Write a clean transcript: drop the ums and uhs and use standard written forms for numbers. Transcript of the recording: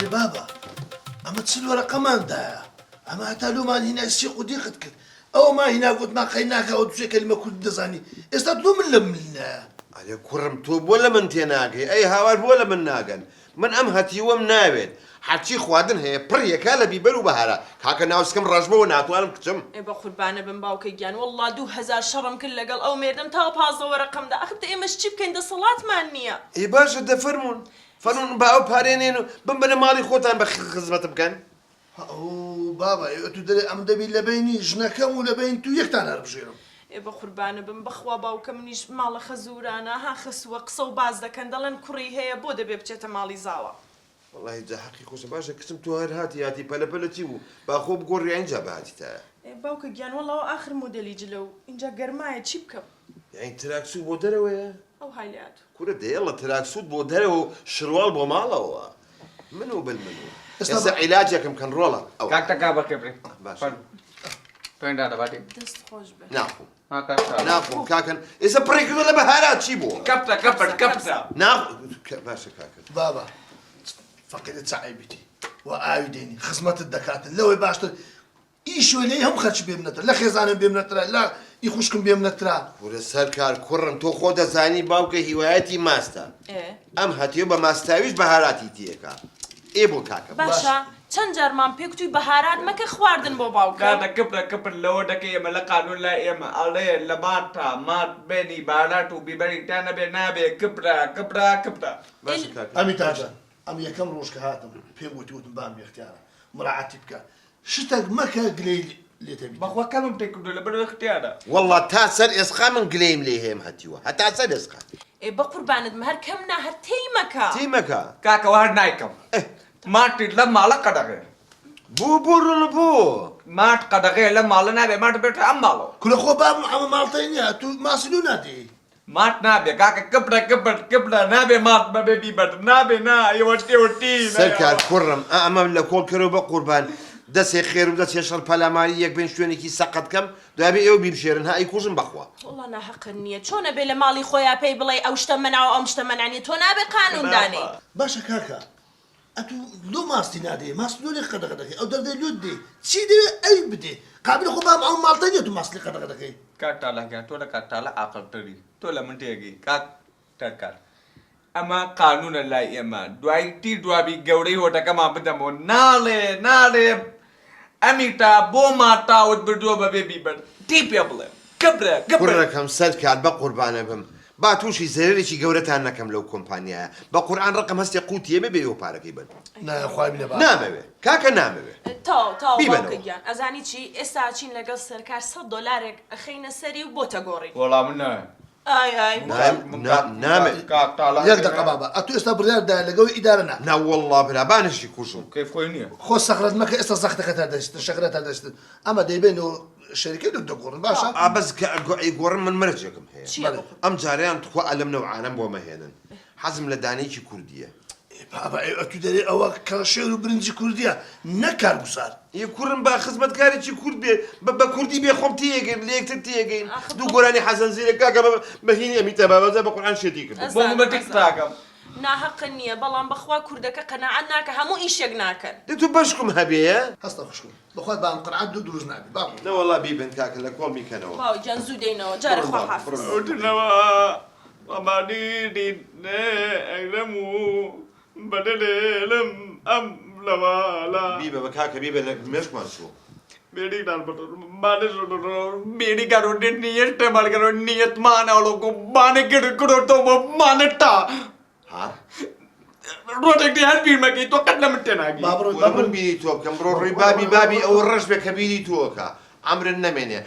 ئەرێ بابە ئەمە چ وەرەقەمان دایە ئەمە هەتا لۆمان هینای سیق و دیقت کرد ئەوەمان هینا گوتمان قەی ناکا ئەو دوسێ کەلیمە کوردی دەزانی ئێستا تۆ من لە من نایە. ئەرێ کوڕم تۆ بۆ لە من تێناگەی ئەی هاوار بۆ لە من ناگەن من ئەم هەتیوەم ناوێت هەرچی خواردن هەیە پڕ یەکا لە بیبەر و بەهارە کاکە ناوسکم ڕەش بۆوە ناتوانم کچم. ئێ بەقوربانە بم باوکە گیان وەڵڵا 2000 شەڕم کرد لەگەڵ ئەو مێردەم تا 15 وەرەقەم دا ئەخر دە ئێمەش چی بکەین دەسەڵاتمان نییە. ئێ باشە دەفەرموون فەرموون با ئەو پارەیە نێن و بمبەنە ماڵی خۆتان بە خزمەتم بکەن. ئەو بابە ئێ ئەتوو دەرێ ئەم دەبی لە بەینی ژنەکەم و لە بەین تو یەکتان هەربژێرم. ئێ بەقوربانە بم بەخوا باوکە منیش ماڵە خەزورانە ها خەسووە قسە و باس دەکەن دەڵێن کوڕی هەیە بۆ دەبێ بچێتە ماڵی زاوا. وەڵاهی جا حەقی خۆشە باشە کچم تۆ هەر هاتی هاتی پەلە پەلە چی بوو با خۆ بگۆڕی ئینجا بهاتیتایە. ئێ باوکە گیان وەڵا ئەوە ئاخر مۆدێلی جلە و ئینجا گەرمایە چی بکەم. یانی تراکسوو بۆ دەرەوەیە؟ ئەوهای لێ هاتوو. کورە دەیەڵە تراکسووت بۆ دەرەوە و شرواڵ بۆ ماڵەوە من و بل من و ئێستا عیلاجێکم کەن ڕۆڵە ئەوە. کاک تەکا بەخێر بێی. باشە. فەرموو. توێن دادە باتی. دەست خۆش بێ. ناخۆم. ها کاک تاڵە. ناخۆم کاکەن ئێستا پڕی کردوە لە بەهارات چی بۆ؟ کەپسە کەپس کەپسە. ناخ باشە کاکە. بابە فەقیرە چ عەیبیتی وا ئاوی دێنی خزمەتت دەکاتن لەوەی باشتر ئیش و لێی هەموو خەرکی بێ منەترە لە خێزانم بێ منەترە لە ئی خوشکم بێ منەترە. کورە سەرکار کوڕم تۆ خۆ دەزانی باوکە هیوایەتی ماستە ئەم هەتیو بە ماستاویش بەهاراتی تێکا ئێ بۆ کاکە بۆ. باشە چەند جار مام پێ کوتوی بەهارات مەکە خواردن بۆ باوکم. کاکە کپرە کپر لەوە دەکەی ئێمە لە قانون لای ئێمە ئەڵێ لە ماتا مات بێنی بارات و بیبەری تا نەبێ نابێ کپرە کپرە کپرە. باشە کاکە. ئەمیتا جان ئەم یەکەم ڕۆژ کە هاتم پێم وتی وتم بام یەختیارە مراعاتی بکە شتەک مەکە گلەی لێتە بیتن. بەخوا کەمم پێ کردوە لەبەر ئەوەی ختیارە. وەڵا تا سەر ئێسقان من گلەیم لێی هەیەم هەتیوە هەتا سەر ئێسقان. ئێ بەقوربانت بم هەر کەم نا هەر تێی مەکە. تێی مەکە. کاکە وە هەر نایکەم مارتی لەم ماڵە قەدەغەیە. بۆ بۆ ڕۆڵە بۆ. مارت قەدەغەیە لەم ماڵە نابێ مارت بێتە ئەم ماڵەوە. کورە خۆ بابم ئەمە ماڵتەی نیە ئەتوو ماسی لۆ نادەی. مات نابێ کاکە کپرە کپر کپرە نابێ مات بەبێ بیبەر نابێ نا ئێوە ئێوە تی سەرکار کوڕم ئا ئەمە لە کۆڵ کەرەوە بە قوربان دەسێ خێر و دەسێ شەڕ پەلاماری یەک بێن شوێنێکی سەقەت کەم دوای بێ ئێوە بیبژێرن ها ئەیکوژم بەخوا. وەڵا ناهەقت نیە چۆن ئەبێ لە ماڵی خۆیا پێی بڵێی ئەو شتە مەنعە و ئەم شتە مەنع نیە تۆ نابێ قانون دانێی. باشە کاکە ئەتوو لۆ ماستی نادەی ماست لۆ لێ قەدەغە دەکەی ئەو دەردەی لۆت دێ چی دەوێ ئەوی بدێ قابیلە خۆ بابم ئەو ماڵتە نیە تو ماست لێ قەدەغە دەکەی. کاک تالە گیان تۆ لە کاک تالە عاقڵتری تۆ لە من تێگەی کاک تەرکار ئەمە قانونە لای ئێمە دوای تیر دوابی گەورەی هۆتەکەمان بدەمەوە ناڵێ ناڵێ ئەمیتا بۆ ماتاوت بردووە بەبێ بیبەر تی پێ بڵێ کبرە کبر. کوڕەکەم سەرکار بەقوربانە بم با توشی زەرەرێکی گەورەتان نەکەم لەو کۆمپانیایە بەقورعان ڕقم هەستێ قوتیە بێ بێ ئێوە پارەکەی بەن. نا خوای منە بابە. نامەوێ کاکە نامەوێ. تەواو تەواو بیبەنەوە. باوکە گیان ئەزانی چی ئێستا ئەچین لەگەڵ سەرکار سەت دۆلارێک ئەخەینە سەری و بۆتە گۆڕین. وەڵا من نایەم. ئای ئای. نایم نا نامەوێ. کاک تاڵان یەک دەقە بابە ئەتو ئێستا بڕیار دایە لەگەڵ ئیدارە نا. نا وەڵڵا برا با نەشی کوژم. کەیف خۆی نیە. خۆ سەخرەت مەکە ئێستا زەختەکەت هەر دەستن شەکرەت هەر دەستن ئەمە دەیبەینەوە شەریکەی لۆت دەگۆڕن باشە. ئا بەس کە ئەیگۆڕن من مەرجێکم هەیە. چیە بەخوا. ئەم جارەیان تخوا ئەلەم نەوعانەم بۆ مەهێنن حەزم لە دانەیەکی کوردیە. ئێ بابە ئێ ئەتو دەرێ ئەوە کەڵەشێر و برنجی کوردیە نەک کارگوزار. ئێ کوڕم با خزمەتکارێکی کورد بێ بە بە کوردی بێ خۆم تێیەگەین لە یەکتر تێیەگەین ئاخ دوو بڵ گۆرانی حەسەن زیرەک کاکە بە بە هینی ئەمیتا بابەزا بە قورعان شێتی کردم. بۆ ئەزانم مبەتی ئەزانم قساکەم. ناهەقن نیە بەڵام بەخوا کوردەکە قەناعەت ناکە هەموو ئیشێک ناکەن. دە تۆ بەشکم هەبێ. هەستە خوشکم بەخوا بام قەناعەت لۆ دروست نابێ با بڕۆین. نەوەڵا بیبەن کاکە لە کۆڵمی کەنەوە. باوە گیان زوو دێینەوە جارێ بڕۆن خوا باوکم حافز. بڕۆن باوکم. ئەوتنەوە ئەمانی نێ ئەگرم و بەدەلێلم ئەم لەوالە. بیبە بە کاکە بیبە لە مێشکمان چوو. ها؟ با کورە من بڕۆین. بیری تۆ بکەم بڕۆ ڕووی بابی بابی ئەوە ڕەش بێ کە بیری تۆ ئەکا عەمرت نەمێنێ.